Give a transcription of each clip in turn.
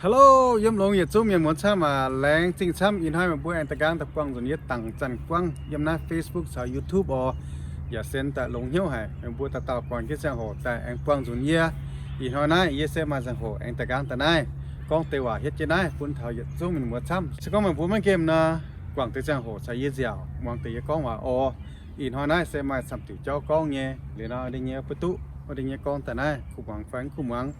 Hello, yiem longx yietc zungv mienh muoz camv aac, laengz zingh camv. Ih hnoi meih mbuo aengx da'nqaang daaih buangh nzunc yie dangc zanc guangv yiem naaiv Facebook caux YouTube oc. Yaac sen daaih longx hnyouv haic, meih mbuo dauh dauh guangc jienv ziangh hoc daaih aengx buangh nzunc yie. Ih hnoi naaiv yie se maaih ziangh hoc aengx da'nqaang daaih naaiv gorngv deix waac hietv jienv naaiv bun taux yietc zungv mienh muoz camv. Se gorngv meih mbuo maiv nqemh nor, guangc deix ziangh hoc caux yie nziaauc muangx deix yie gorngv waac oc. Ih hnoi naaiv se maaih camv diuc jauv gorngv nyei. Liuz nor, wuov deix nyei mbuo duqv wuov deix nyei gorngv daaih naaiv kuh muangx fai kuh muangx.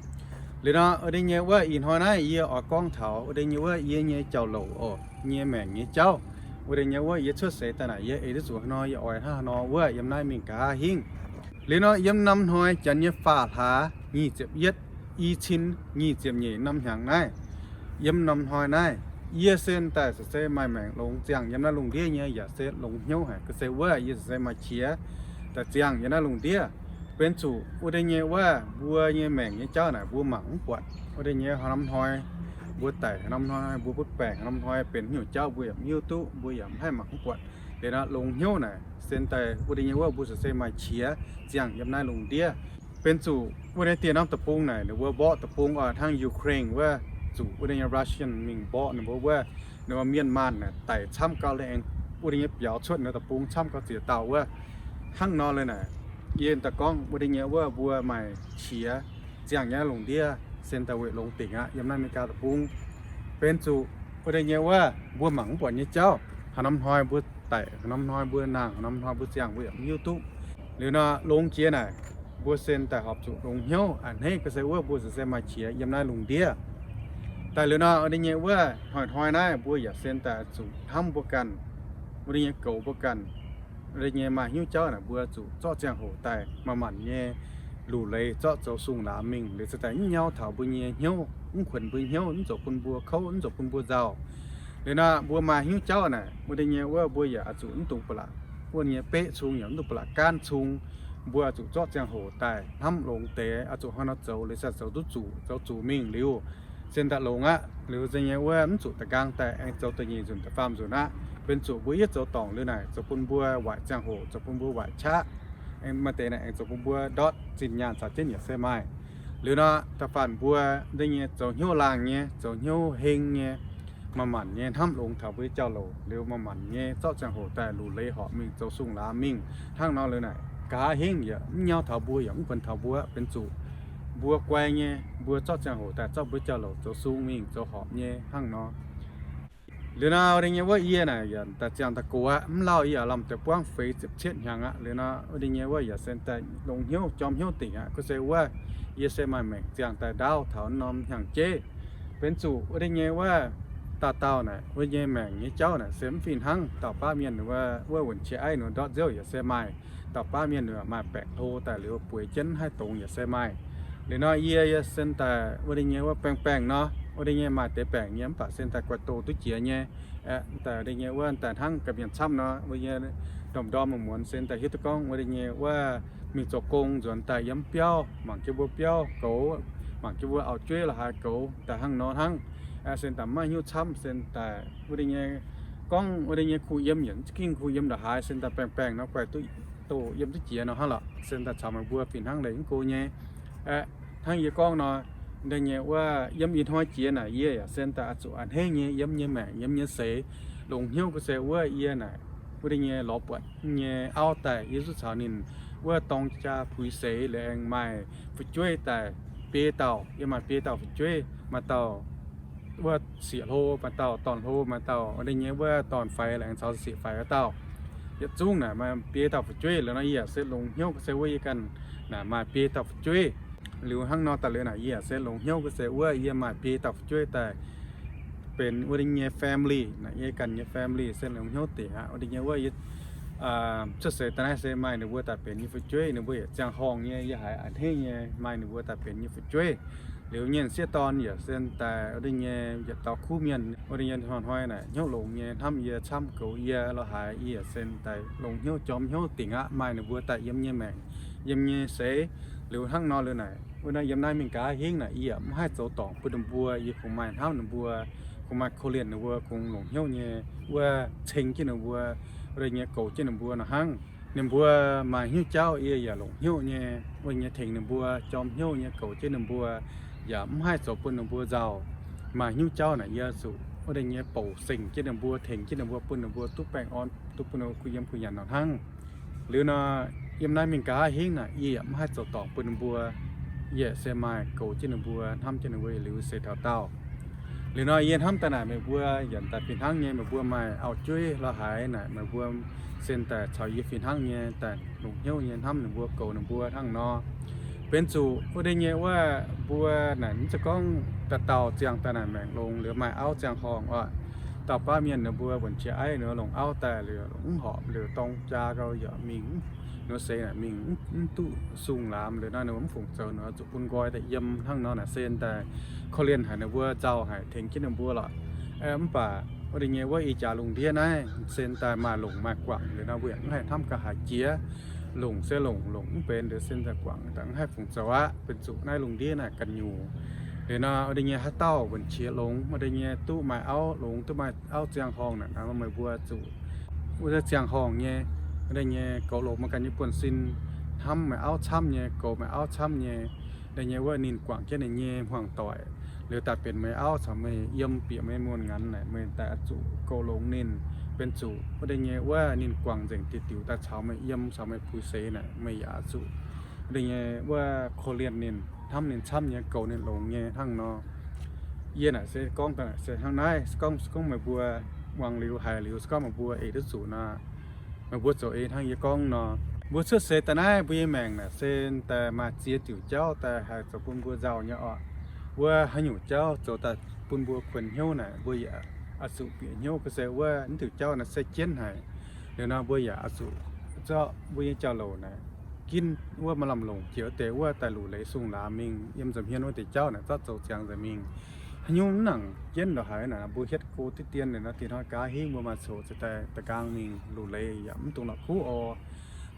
Liuz nor, wuov deix nyei wuov ih hnoi naaiv yie oix gorngv taux wuov deix nyei wuov yie nyei jauv-louc oc, nyei maengc nyei jauv. Wuov deix nyei wuov yie cuotv seix daaih naaic yie eix duqv zuqc haaix nor, yie oix hnangv haaix nor wuov yiem naaiv mingh nqa'haav hingv. Liuz nor, yiem norm hnoi janx nyei faam hlaax nyic ziepc yietv, i cin nyic ziepc nyeic norm hnyangx naaiv, yiem norm hnoi naaiv, yie sen daaih se maaih maengc longx ziangh yiem naaiv lungh ndiev nyei, yaac se longx hnyouv haic ga'sie wuov yie se maaih qiex daaih ziangh yiem naaiv lungh ndiev. Benx zuqc wuov deix nyei wuov mbuo nyei maengc nyei jauv naaic mbuo mangc mv buatc. Wuov deix nyei haaix norm hnoi mbuo daic, haaix norm hnoi mbuo butv baengc, haaix norm hnoi benx haaix nyungc jauv mbuo yaac mv hiuv duqv, mbuo yaac mv haih mangc mv buatc. Liuz nor, longx hnyouv naaic sen daaih wuov deix nyei wuov mbuo se maaih qiex ziangh yiem naaiv lungh ndiev. Benx zuqc wuov deix dieh norm deic-bung naaic ninh mbuo mborqv deic-bung oix hnangv Ukraine wuov, zuqc wuov deix nyei Russian mingh mborqv ninh mbuo wuov, ninh mbuo mienh maanh naaic daic camv gau lengh, wuov deix nyei biaux cuotv ninh deic-bung camv gau ziex dauh wuov. Hnangv nor liuz naaic, yie daaih gorngv wuov deix nyei wuov mbuo maaih qiex ziangh nyei lungh ndiev sen daaih weic longx dingc aqv yiem naaiv America deic-bung. Benx zuqc wuov deix nyei wuov mbuo mangc mv buatc nyei jauv, haaix norm hnoi mbuo daic, haaix norm hnoi mbuo nangh, haaix norm hnoi mbuo ziangh mbuo yaac mv hiuv duqv. Liuz nor, longx jiex naaic mbuo sen daaih horpc zuqc longx hnyouv a'hneiv ga'sie wuov mbuo se maaih qiex yiem naaiv lungh ndiev. Daaih liuz nor, wuov deix nyei wuov hnoi-hnoi naaiv mbuo yaac sen daaih zuqc hnamv mbuo ganh wuov deix nyei goux mbuo ganh. Wuov deix nyei maaih hnyouv jauv naaic mbuo zuqc zorqv ziangh hoc daaih manc-manc nyei luc leiz zorqv zoux sung-laamz mingh, liuz se daaih mv nyauv taux mbuo nyei hnyouv, mv kuonx mbuo hnyouv, mv zoux bun mbuo kouv, mv zoux bun mbuo nzauh. Liuz nor, mbuo maaih hnyouv jauv naaic wuov deix nyei wuov mbuo yaac oix zuqc mv dungx ba'laqc wuov nyei beqv cung, yaac mv dungx ba'laqc gaanv cung. Mbuo oix zuqc zorqv ziangh hoc daaih hnamv longx deix, oix zuqc hnangv nor zoux, liuz se zoux duqv zuqc, zoux zuqc mingh liuz sen daaih longx aqv. Liuz se nyei wuov mv zuqc da'nqaang daaih aengx zoux da'nyeic nzunc da'faam nzunc aqv. Benx zuqc mbuo yietv zoux dorngc liuz naaic zoux bun mbuo waaic ziangh hoc, zoux bun mbuo waaic qaqv. Aengx maaih deix naaic aengx zoux bun mbuo ndortv zinh nyaanh caux jienv yaac se maaih. Liuz nor, da'faanh mbuo wuov deix nyei zoux hnyouv laangh nyei, zoux hnyouv heng nyei, manc-manc nyei hnamv longx taux mbuo nyei jauv-louc, liuz manc-manc nyei zorqv ziangh hoc daaih luc leiz horpc mingh zoux sung-laamz mingh. Hnangv nor liuz naaic nqa'haav hingv yaac mv nyauv taux mbuo, yaac mv kuonx taux mbuo. Benx zuqc mbuo guai nyei, mbuo zorqv ziangh hoc daaih zorqv mbuo jauv-louc zoux sung mingh, zoux horpc nyei hnangv nor. Liuz nor, wuov deix nyei wuov yie naaic yaac daaih ziangh daaih gox aqv. Mv lauh yie yaac lamh deix buangv feix ziepc cietv hnyangx aqv. Liuz nor, wuov deix nyei wuov yaac sen daaih longx hnyouv, jorm hnyouv dingc aqv. Ga'sie wuov yie se maaih maengc ziangh daaih ndaauv taux norm hnyangx-jeiv. Benx zuqc wuov deix nyei wuov dauh dauh naaic, wuov nyei maengc nyei jauv naaic se mv fih hnangv. Dauh baav mienh wuov, wuov wuonc qiex aiv ninh ndortv nziouv yaac se maaih. Dauh baav mienh maaih baengc hlo daaih liuz bueix jienv haih dongz yaac se maaih. Liuz nor yie, yie sen daaih wuov deix nyei wuov baengh baengh nor, wuov deix nyei maaih deix baengc nyei mv baac sen daaih guaix doh duqv jiex nyei. Aeqv, daaih wuov deix nyei wuov daaih hnangv ga'mienh camv nor, wuov nyei ndorm-ndorm muonz-muonz sen daaih hiuv duqv gorngv wuov deix nyei wuov mingh zoux gong nzuonx daaih yiem biauv mangc jienv mbuo biauv goux, mangc jienv mbuo auv-jueiv la'haaix goux daaih hnangv nor hnangv. Aeqv, sen daaih maiv hnyouv camv, sen daaih wuov deix nyei gorngv wuov deix nyei kuh yiem yietc za'gengh kuh yiem ndongc haaix sen daaih baengh baengh nor guaix duqv doh yiem duqv jiex nor hnangv lorqc. Sen daaih caux meih mbuo fih hnangv leiz mv go nyei. Aeqv, hnangv yie gorngv nor, deix nyei wuov yiem ih hnoi jiex naaic yie yaac sen daaih oix zuqc a'hneiv nyei yiem nyei maengc, yiem nyei seix, longx hnyouv ga'sie wuov yie naaic wuov deix nyei lorz buatc nyei auv daaih yie zuqc caux ninh wuov dorng jaa puix seix liuz aengx maaih fu'jueiv daaih biei dauh. Yie maaih biei dauh fu'jueiv, maaih dauh wuov sieqv hlo, maaih dauh dorn hlo, maaih dauh wuov deix nyei wuov dorn faix la'aengx caux sieqv faix wuov dauh. Yietc zungv naaic maaih biei dauh fu'jueiv. Liuz nor yie yaac se longx hnyouv ga'sie wuov yie ganh naaic maaih biei dauh fu'jueiv. Liuz hnangv nor daaih liuz naaic yie yaac se longx hnyouv ga'sie wuov yie maaih biei dauh fu'jueiv daaih benx wuov deix nyei family naaic, yie ganh nyei family se longx hnyouv dingc aqv. Wuov deix nyei wuov yie cuotv seix daaih naaiv se maaih ninh mbuo daaih benx yie fu'jueiv, ninh mbuo yaac ziangh horngh nyei, yie haiz a'hneiv nyei maaih ninh mbuo daaih benx yie fu'jueiv. Liuz nyei sieqv dorn yaac sen daaih wuov deix nyei yietc dauh kuv mienh, wuov deix nyei hnoi-hnoi naaic hnyouv longx nyei hnamv yie camv, goux yie la'haaix, yie yaac sen daaih longx hnyouv jorm hnyouv dingc aqv maaih ninh mbuo daaih yiem nyei maengc, yiem nyei seix. Liuz hnangv nor liuz naaic wuov naaiv yiem naaiv mingh nqa'haav hingv naaic yie yaac mv haih zoux dorngc bun ninh mbuo. Yie kungx maaih hnamv ninh mbuo, kungx maaih korv-lienh ninh mbuo, kungx longc hnyouv nyei wuov ceng jienv ninh mbuo, wuov deix nyei goux jienv ninh mbuo nor hnangv. Ninh mbuo maaih hnyouv jauv yie yaac longc hnyouv nyei wuov nyei tengx ninh mbuo, jorm hnyouv nyei goux jienv ninh mbuo, yaac mv haih zoux bun ninh mbuo nzauh. maaih nyungc jauv naaic yie zuqc wuov deix nyei bouc sengc jienv ninh mbuo, tengx jienv ninh mbuo, bun ninh mbuo duqv baengh orn, duqv bun ninh mbuo kuh yiem kuh nyanc nor hnangv. Liuz nor, yiem naaiv mingh nqa'haav hingv naaic yie yaac mv haih zoux dorngc bun ninh mbuo. Yie se maaih goux jienv ninh mbuo, hnamv jienv ninh mbuo liuz seix taux daauh. Liuz nor yie hnamv daaih naaic meih mbuo yietc daaih fih hnangv nyei, meih mbuo maaih auv-jueiv lorqc haaix naaic, meih mbuo sen daaih caux yie fih hnangv nyei daaih longc hnyouv nyei hnamv ninh mbuo, goux ninh mbuo hnangv nor. Benx zuqc wuov deix nyei wuov mbuo naaic mv zeiz gorngv dauh dauh ziangh daaih naaic maengc longx liuz maaih auv ziangh horngh oc. Dauh baav mienh ninh mbuo wuonc qiex aiv ninh longc auv daaih liuz mv horpc liuz dorng jaa gau yaac mingh, ninh seix naaic mingh mv duqv sung laamz liuz nor ninh mbuo mv fungc zoux, ninh zuqc bun nqoi daaih yiem hnangv nor naaic sen daaih korv-lienh haic ninh mbuo, nzauh haic, tengx jienv ninh mbuo lorqc. Mv baac wuov deix nyei wuov ih jaax lungh ndiev naaiv sen daaih maaih longc maaih guangc liuz nor mbuo yaac mv haih hnamv ga'haaix jiex. Longc se longc, longc mv benx liuz sen daaih guangc daaih mv haih fungc zoux aqv. Benx zuqc naaiv lungh ndiev naaic ganh nyungc. Liuz nor wuov deix nyei haaix dauh wuonc qiex longx, wuov deix nyei duqv maaih auv longx, duqv maaih auv ziangh horngh naaic, meih mbuo zuqc wuov deix ziangh horngh nyei, wuov deix nyei goux longx maaih ganh nyei buonv-sin, hnamv meih auv camv nyei, goux meih auv camv nyei, deix nyei wuov ninh guangc jienv ninh nyei hmuangx doic, liuz daaih benx meih auv caux meih yiem bieqc meih muonh nganx naaic, meih daaih oix zuqc goux longx ninh. Benx zuqc wuov deix nyei wuov ninh guangc nzengc diuc diuc daaih caux meih yiem caux meih puix seix naaic, meih yaac oix zuqc wuov deix nyei wuov korv-lienh ninh, hnamv ninh camv nyei, goux ninh longx nyei hnangv nor. Yie naaic se gorngv daaih naaic se hnangv naaiv, se gorngv, se gorngv meih mbuo muangx liuz haiz liuz, se gorngv meih mbuo eix duqv zuqc nor, meih mbuo zoux eix hnangv yie gorngv nor. Mbuo cuotv seix daaih naaiv mbuo nyei maengc naaic se daaih maaih ziex diuc jauv daaih haih zoux bun mbuo nzauh nyei oc. Wuov haaix nyungc jauv zoux daaih bun mbuo kuonx hnyouv naaic, mbuo yaac oix zuqc bieqc hnyouv ga'sie wuov, mv diuc jauv naaic se jienv haic. Liuz nor mbuo yaac oix zuqc zorqv mbuo nyei jauv-louc naaic ginv wuov maaih lamh longc jiex wuov deix wuov daaih luc leiz sung laamz mingh yiem nza'hmien wuov deix jauv naaic zorqv zoux ziangx nzengc mingh. Haaix nyungc mv nangc jienv lorqc haaix naaic, mbuo hietv go diqv dien liuz nor, dinh hnoi gaax hingv mbuo maaih coc ziouc daaih da'nqaang mingh luc leiz yaac mv dungx la'kuqv oc.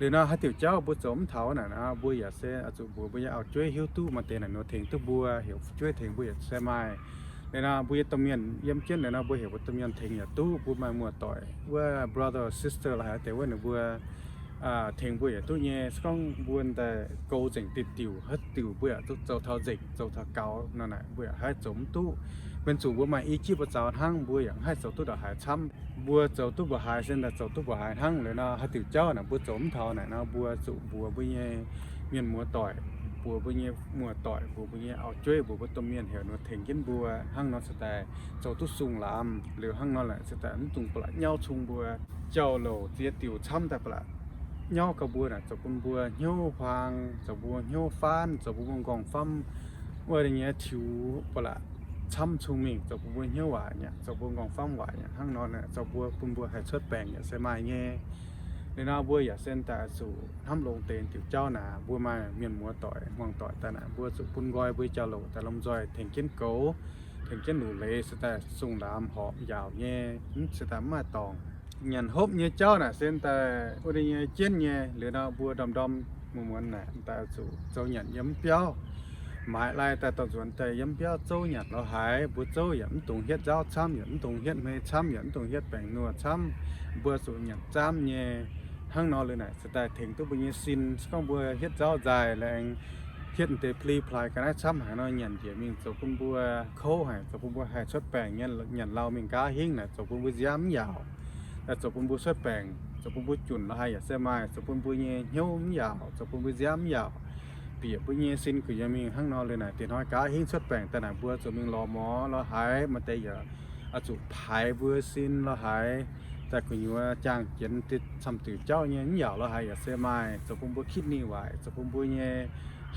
Liuz nor haaix diuc jauv mbuo zoux mv taux naaic nor, mbuo yaac se oix zuqc mbuox mbuo nyei auv-jueiv hiuv duqv maaih deix naaic nor tengx duqv mbuo, heuc fu'jueiv tengx mbuo yaac se maaih. Liuz nor mbuo nyei domh mienh yiem jienv liuz nor mbuo heuc mbuo domh mienh tengx yaac duqv, mbuo maaih muoz-doic wuov brother sister la'haiz deix wuov ninh mbuo tengx mbuo yaac duqv nyei. Se gorngv mbuo daaih goux nzengc diuc diuc, haaix diuc mbuo yaac zoux taux nzengc, zoux taux gaux nor naaic, mbuo yaac haih zoux mv duqv. Benx zuqc mbuo maaih i jipv buoz zaux hnangv, mbuo yaac haih zoux duqv ndongc haaix camv. Mbuo zoux duqv mbuoqc haaix se daaih zoux duqv mbuoqc haaix hnangv. Liuz nor haaix diuc jauv naaic mbuo zoux mv taux naaic nor, mbuo zuqc mbuox mbuo nyei mienh muoz-doic, mbuox mbuo nyei muoz-doic, mbuox mbuo nyei auv-jueiv, mbuox mbuo domh mienh heuc nor tengx jienv mbuo hnangv nor se daaih zoux duqv sung laamz. Liuz hnangv nor naaic se daaih mv dungx ba'laqc nyauv cung mbuo jauv-louc ziex diuc camv daaih ba'laqc nyauv gau mbuo naaic, zoux bun mbuo hnyouv huaang, zoux mbuo hnyouv faanv, zoux bun mbuo m'nqorngv famv wuov deix nyei tiux ba'laqc camv cung mingh, zoux bun mbuo hnyouv waaic nyei, zoux bun m'nqorngv famv waaic nyei hnangv nor, zoux mbuo bun mbuo haih cuotv baengc yaac se maaih nyei. Liuz nor mbuo yaac se daaih zuqc hnamv longx deix diuc jauv naaic, mbuo maaih mienh muoz-doic hmuangx doic daaih naaic, mbuo zuqc bun nqoi mbuo jauv-louc daaih lomh nzoih tengx jienv goux, tengx jienv luc leiz se daaih sung laamz horpc yaauc nyei, mv se daaih mv maaih dorngc. Nyanc hopv nyei jauv naaic se daaih wuov deix nyei jienv nyei. Liuz nor mbuo ndorm-ndorm muonz-muonz naaic daaih zuqc zoux nyanc yiem mv biauv. Maaiz lai daaih dorh nzuonx daaih yiem mv biauv zouv nyanc lorqc haaix, mbuo zouv yaac mv dungx hietv nzauv camv, yaac mv dungx hietv hmei camv, yaac mv dungx hietv baengc nor camv. Mbuo zuqc nyanc zaamv nyei. Hnangv nor liuz naaic se daaih tengx duqv mbuo nyei sin. Se gorngv mbuo hietv nzauv nzaaih laengz, hietv deix pli plaaix ga'naaiv camv haic nor, nyanc njiec mingh zoux bun mbuo kouv haic, zoux bun mbuo haih cuotv baengc nyei. Nyanc lauh mingh nqa'haav hingv naaic zoux bun mbuo nziaamv yaac, zoux bun mbuo cuotv baengc, zoux bun mbuo junc lorqc haaix yaac se maaih, zoux bun mbuo nyei hnyouv mv yaac, zoux bun mbuo nziaamv mv yaac, bieqc mbuo nyei sin gu'nyuoz mingh. Hnangv nor liuz naaic dinh hnoi nqa'haav hingv cuotv baengc daaih naaic mbuo zuqc mingh lorz mor lorqc haaix, maaih deix yaac oix zuqc paaix mbuo sin lorqc haaix, daaih gu'nyuoz jaang jienx camv diuc jauv nyei mv yaac lorqc haaix yaac se maaih, zoux bun mbuo kidney waaic, zoux bun mbuo nyei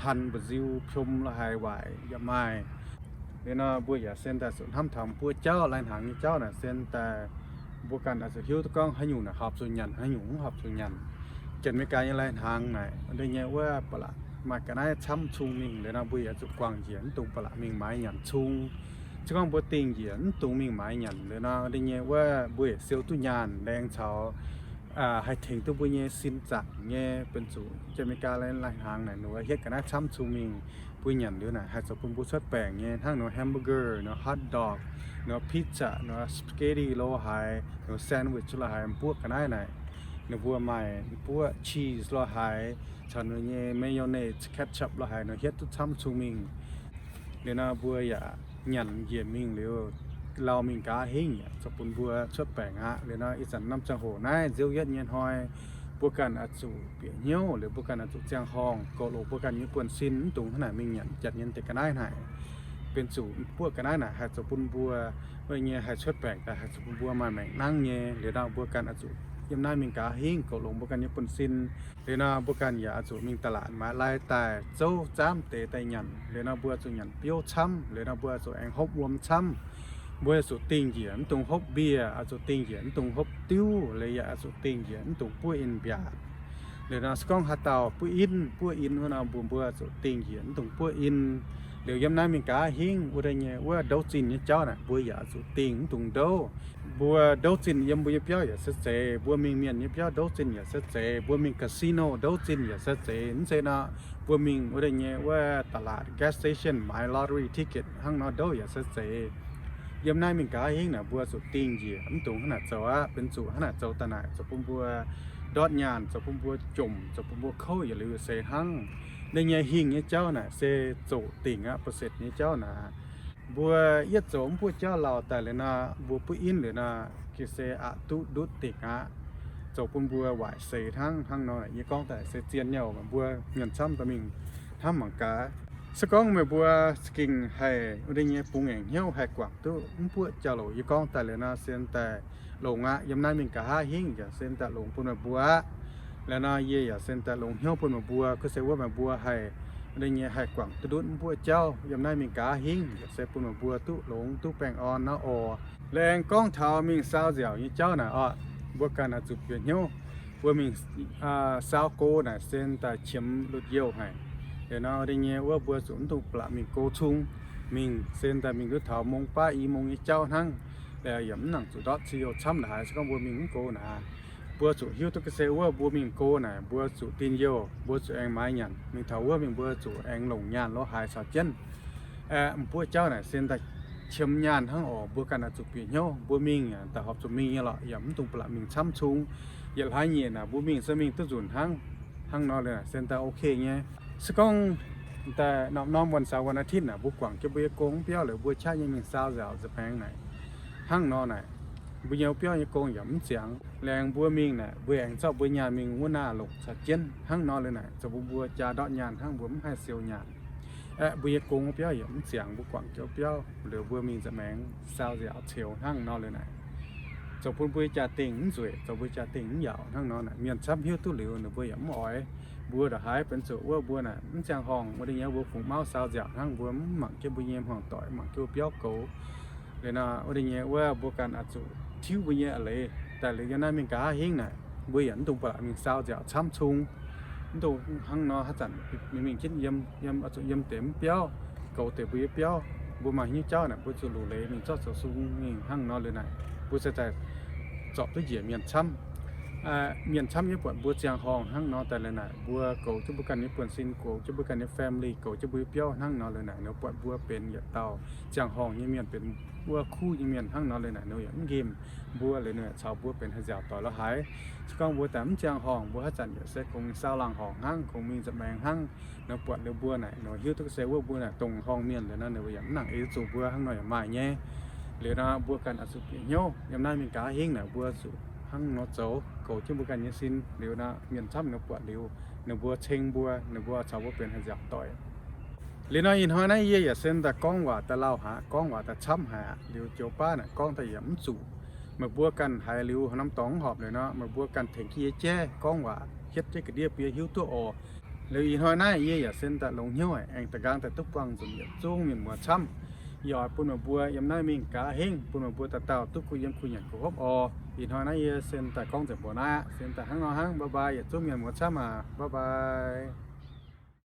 han mba'nziu piom lorqc haaix waaic yaac maaih. Liuz nor mbuo yaac se daaih zuqc hnamv taux buo jauv lai-hnaangx nyei jauv naaic se daaih mbuo ganh oix zuqc hiuv duqv gorngv haaix nyungc naaic horpc zuqc nyanc, haaix nyungc mv horpc zuqc nyanc. Janx-Meigaa nyei lai-hnaangx naaic wuov deix nyei wuov ba'laqc maaih ga'naaiv camv cung mingh. Liuz nor mbuo yaac zuqc guangc njiec mv dungx ba'laqc mingh maaiz nyanc cung. Se gorngv mbuo dingh njiec mv dungx mingh maaiz nyanc. Liuz nor wuov deix nyei wuov mbuo yaac siou duqv nyaanh laengz caux haih tengx duqv mbuo nyei sin zaangc nyei. Benx zuqc Janx-Meigaa lai-hnaangx naaic ninh mbuo hietv ga'naaiv camv cung mingh. Mbuo nyanc liuz naaic haih zoux bun mbuo cuotv baengc nyei, hnangv ninh mbuo hamburger, ninh mbuo hot dog, ninh mbuo pizza, ninh mbuo spaghetti lorqc haaix, ninh mbuo sandwich lorqc haaix, mbuoqv ga'naaiv naaic ninh mbuo maaih mbuoqv cheese lorqc haaix caux ninh mbuo nyei mayonnaise, ketchup lorqc haaix, ninh mbuo hietv duqv camv cung mingh. Liuz nor mbuo yaac nyanc njiec mingh liuz, lauh mingh nqa'haav hingv yaac zoux bun mbuo cuotv baengc aqv. Liuz nor ih zanc norm ziangh hoc naaiv nziouv yietv nyei hnoi, mbuo ganh oix zuqc bieqc hnyouv, liuz mbuo ganh oix zuqc ziangh horngh goux longx mbuo ganh nyei buonv-sin, mv dungx hnangv naaic mingh nyanc janx nyei deix ga'naaiv naaic. Benx zuqc buoqv ga'naaiv naaic haih zoux bun mbuo, wuov nyei haih cuotv baengc daaih haih zoux bun mbuo maaih maengc nangv nyei. Liuz nor mbuo ganh oix zuqc yiem naaiv mingh nqa'haav hingv goux longx mbuo ganh nyei buonv-sin. Liuz nor mbuo ganh yaac oix zuqc mingh da'laatc maaiz lai daaih zouv zaamv deix daaih nyanc. Liuz nor mbuo zuqc nyanc biouv camv. Liuz nor mbuo oix zuqc aengx hopv wuom camv. Mbuo oix zuqc dingh njiec mv dungx hopv mbier, oix zuqc dingh njiec mv dungx hopv diuv, liuz yaac oix zuqc dingh njiec mv dungx buov in mbiaatc. Liuz nor se gorngv haaix dauh buov in, buov in wuov nor mbuo, mbuo zuqc dingh njiec mv dungx buov in. Liuz yiem naaiv mingh nqa'haav hingv wuov deix nyei wuov ndouv zinh nyei jauv naaic mbuo yaac zuqc dingh mv dungx ndouv. Mbuo ndouv zinh yiem mbuo nyei biauv yaac se zeiz, mbuo mingh mienh nyei biauv ndouv zinh yaac se zeiz, mbuo mingh casino ndouv zinh yaac se zeiz. Mv zeiz nor mbuo mingh wuov deix nyei wuov da'laatc gas station maaiz lottery ticket hnangv nor ndouv yaac se zeiz. Yiem naaiv mingh nqa'haav hingv naaic mbuo zuqc dingh njiec mv dungx hnangv naaic zoux aqv. Benx zuqc hnangv naaic zoux daaih naaic zoux bun mbuo ndortv nyaanh, zoux bun mbuo jomc, zoux bun mbuo kouv yietc liuz seix hnangv. Ninh nyei hingh nyei jauv naaic se zoqc dingc aqv, ba'setv nyei jauv naaic. Mbuo yietv zoux mv buoqv jauv lauh daaih liuz nor, mbuo buov in liuz nor, ga'sie aqc duqv ndutv dingc aqv, zoux bun mbuo waaic seix hnangv. Hnangv nor yie gorngv daaih se zien nyei oc, mbuo mienh camv dorh mingh hnamv mangc gaax. Se gorngv meih mbuo za'gengh haih wuov deix nyei bungx ngaengc hnyouv haih guangc duqv mv buoqv jauv-louc yie gorngv daaih liuz nor, se daaih longx aqv. Yiem naaiv mingh nqa'haav hingv yaac se daaih longx bun meih mbuo aqv. Liuz nor yie yaac se daaih longx hnyouv bun meih mbuo, kuv se wuov meih mbuo haih wuov deix nyei haih guangc duqv ndutv mv buoqv jauv yiem naaiv mingh nqa'haav hingv yaac se bun meih mbuo duqv longx duqv baengh orn naaiv oc. Laengz gorngv taux mingh saau nziaauc nyei jauv naaic oc, mbuo ganh oix zuqc bieqc hnyouv. Mbuo mingh saau go naaic se daaih qiemx lutc youh haic. Liuz nor wuov deix nyei wuov mbuo zuqc mv dungx ba'laqc mingh go cung. Mingh se daaih mingh duqv taux mong baav i mong nyei jauv hnangv. Liuz yaac mv nangc zuqc ndortv zinh youh camv la'haaix se gorngv mbuo mingh mv go naaic. Mbuo zuqc hiuv duqv ga'sie wuov mbuo mingh go naaic mbuo zuqc dingh youh, mbuo zuqc aengx maaiz nyanc. Mingh taux wuov mingh mbuo zuqc aengx longc nyaanh lorz haaix caux jienv. Aeqv, mv buoqv jauv naaic se daaih qiemx nyaanh hnangv oc. Mbuo ganh oix zuqc bieqc hnyouv. Mbuo mingh daaih horpc zuqc mingh nyei lorqc, yaac mv dungx ba'laqc mingh camv cung. Yietc hlaax nyeic naaic mbuo mingh se mingh duqv nzunc hnangv. Hnangv nor liuz naaic se daaih ok nyei. Se gorngv daaih norm-norm วันเสาร์ วันอาทิตย์ naaic mbuo guangc jienv mbuo nyei gong mv biauv liuz mbuo qaqv nyei mingh saau nziaauc nza'maengx naaic, hnangv nor naaic, mbuo nyei wuov biauv nyei gong yaac mv ziangx. Laengz mbuo mingh naaic mbuo aengx zorqv mbuo nyaanh mingh wuov naaiv longc caux jienv. Hnangv nor liuz naaic zoux bun mbuo jaa ndortv nyaanh hnangv, mbuo mv haih siou nyaanh. Aeqv, mbuo nyei gong wuov biauv yaac mv ziangx, mbuo guangc jienv wuov biauv liuz mbuo mingh nza'maengx saau nziaauc ceux hnangv nor liuz naaic, zoux bun mbuo nyei jaa-dingh mv nzueic, zoux mbuo nyei jaa-dingh mv yaauc hnangv nor naaic. Mienh camv hiuv duqv liuz ninh mbuo yaac mv oix. Mbuo ndongc haaix benx zuqc wuov mbuo naaic mv ziangh horngh wuov deix nyei mbuo fungx mauv saau nziaauc hnangv, mbuo mv mangc jienv mbuo nyei hmuangx doic, mangc jienv wuov biauv goux. Liuz nor wuov deix nyei wuov mbuo ganh oix zuqc tiuv mbuo nyei a'leiz daaih liuz yiem naaiv mingh nqa'haav hingv naaic, mbuo yaac mv dungx ba'laqc mingh saau nziaauc camv cung. Mv dungx hnangv nor haaix zanc mingh mingh jienv yiem, yiem oix zuqc yiem deix mv biauv, goux deix mbuo nyei biauv. Mbuo maaih hnyouv jauv naaic mbuo zuqc luc leiz mingh zorqv zoux sung mingh hnangv nor liuz naaic, mbuo se daaih zorpc duqv njiec mienh camv. Mienh camv yaac buatc mbuo ziangh horngh hnangv nor daaih liuz naaic, mbuo goux jienv mbuo ganh nyei buonv-sin, goux jienv mbuo ganh nyei family, goux jienv mbuo nyei biauv hnangv nor liuz naaic, ninh buatc mbuo benx yietc dauh ziangh horngh nyei mienh, benx wuov kuv nyei mienh hnangv nor liuz naaic, ninh yaac mv nqemh mbuo liuz ninh yaac caux mbuo benx haaix nziaauc doic lorz haaix. Se gorngv mbuo daaih mv ziangh horngh, mbuo haaix zanc yaac se kungx mingh saau laangh horngh hnangv, kungx mingh nza'maengx hnangv. Ninh buatc liuz mbuo naaic, ninh hiuv duqv se wuov mbuo naaic dongh horngh mienh liuz nor, ninh yaac mv nangc ei zuqc mbuo hnangv nor yaac maaih nyei. Liuz nor mbuo ganh oix zuqc bieqc hnyouv yiem naaiv mingh nqa'haav hingv naaic, mbuo zuqc hnangv nor zoux goux jienv mbuo ganh nyei sin. Liuz nor mienh camv ninh buatc liuz, ninh mbuo ceng mbuo, ninh mbuo caux mbuo benx haaix nziaauc doic. Liuz nor ih hnoi naaiv yie yaac se daaih gorngv waac daaih lauh haic, gorngv waac daaih camv haic aqv. Liuz joux baav naaic gorngv daaih yaac mv zuqc. Meih mbuo ganh haiz liuz norm dorngx mv horpc liuz nor, meih mbuo ganh tengx jienv yie jaiv gorngv waac hietv jienv ga'ndiev bun yie hiuv duqv oc. Liuz ih hnoi naaiv yie yaac se daaih longx hnyouv haic, aengx da'nqaang daaih duqv buangh nzunc yietc zungv mienh muoz camv. Yie oix bun meih mbuo yiem naaiv mingh nqa'haav hingv, bun meih mbuo dauh dauh duqv kuh yiem kuh nyanc kuh hopv oc. Ih hnoi naaiv yie se daaih gorngv nzengc mbuox naaiv aqv, se daaih hnangv nor hnangv. Bye bye yietc zungv mienh muoz camv aac, bye bye.